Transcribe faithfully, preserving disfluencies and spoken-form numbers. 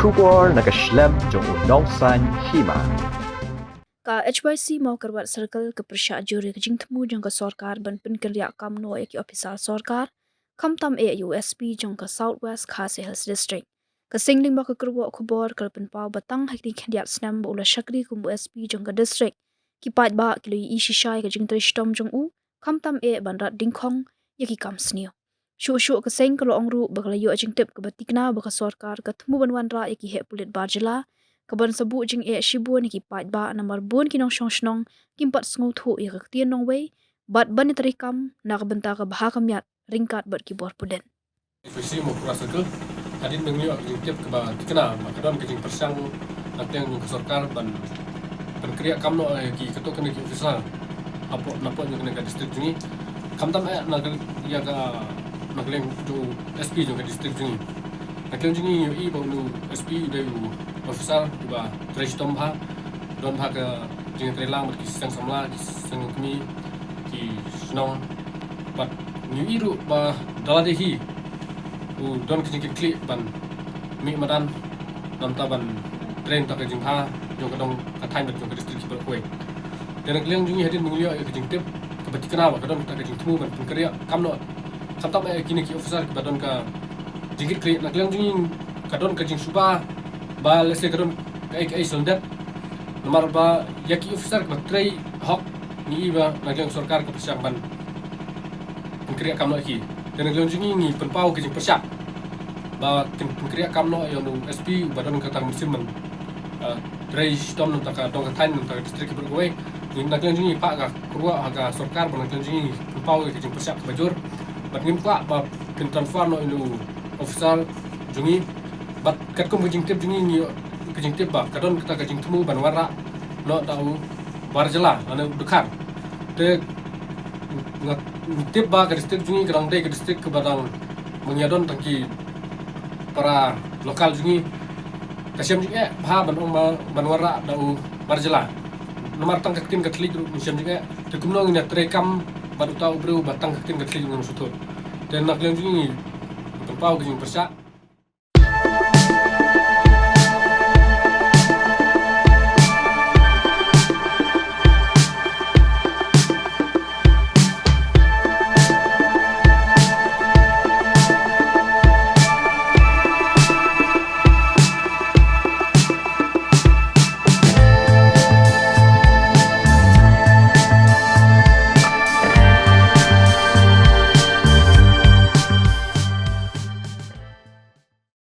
Khubor na ka shlem jong u nongsan hima. Ka H Y C Mawkyrwat Circle ka pyrshah jur ïa ka jingthmu jong ka sorkar ban pynkynriah kam noh ïa ki ophisar sorkar, khamtam eh ïa u S P jong ka South West Khasi Hills District. Ka seng lyngba ka kyrwoh khubor ka la pynpaw ba tang ha kine ki khyndiat snem ba u la shakri kum u S P jong ka district, ki paidbah ki la ïohi shisha ïa ka jingtrei shitom jong u, khamtam eh ban rat dingkhong ïa ki kam sniew. Shuh shuh ka seng ka la ong ruh ba ka la ïoh jingtip kaba tikna ba ka sorkar ka thmu ban wanrah ïa ki heh pulit bar jylla, kaban sa buh jingeh shibun ïa ki paidbah namar bun ki nongshong shnong kim pat sngewthuh ïa ka ktien nongwei bad ban ïatrei kam na ka bynta ka bha ka miat ryngkat bad ki bor pulit. H Y C Mawkyrwat Circle, hadien ba ngi ïoh ka jingtip kaba tikna ba ka don ka jingpyrshang na pdeng jong ka sorkar ban pynkynriah kam noh ïa ki katto katne ki ophisar hapoh, napoh jong kane ka district jong ngi. Khamtam eh na ka, ïa ka, na ka liang jong u S P jong ka district jong ngi. Na ka liang jong ngi ngi ïohi ba une u S P u dei u ophisar uba trei shitom bha, don bha ka jingtreilang bad ki seng samla, ki seng kmie, ki shnong. Bad ngi ïohi ruh ba da lade hi u don ka jingkitkhlieh ban mih madan, namar ban trei na ka bynta ka jingbha jong ka dong ka thaiñ bad jong ka district kiba kawei. Te na ka liang jong ngi hadien ba ngi ïoh ïa ka jingtip kaba tikna ba ka don kata ka jingthmu ban pynkynriah kam noh, khamtam eh ïa kine ki ophisar kiba don ka jingkitkhlieh, na ka liang jong ngi ka don ka jingsuba ba lehse ka don kaei kaei sha lyndet. Namar ba ïa ki ophisar kiba trei hok ngi i ba na ka liang sorkar ka pyrshang ban pynkynriah kam noh ïa ki. Te na ka liang jong ngi ngi pynpaw ka jingpyrshah ba kin pynkynriah kam noh ïa une u S P uba don kata ka mynsiem ban, eh, trei shitom na ka bynta ka dong ka thaiñ, na ka bynta ka district kiba kawei. Ngi na ka liang jong ngi phah ka kyrwoh ha ka sorkar ba na ka liang jong ngi pynpaw ïa ka jingpyrshah kaba jur. Bad ngim kwah ba kin transfer noh ïa une u ophisar jong ngi. Bad katkum ka jingtip jong ngi ngi ïoh ka jingtip ba ka don kata ka jingthmu ban wanrah noh da u bar jylla lane u dkhar. Te nga tip ba ka district jong ngi ka dang dei ka district kaba dang mynta ïa don tang ki para local jong ngi. Ka shem jingeh bha ban ong ba ban wanrah da u bar jylla. Namar tang ka ktien ka thylliej ruh ngi shem jingeh. Te kumno ngin ïatrei kam bad uta u briew ba tang ka ktien ka thylliej ruh ngim sngewthuh. Te na ka liang jong ngi ngi pynpaw ka jingpyrshah.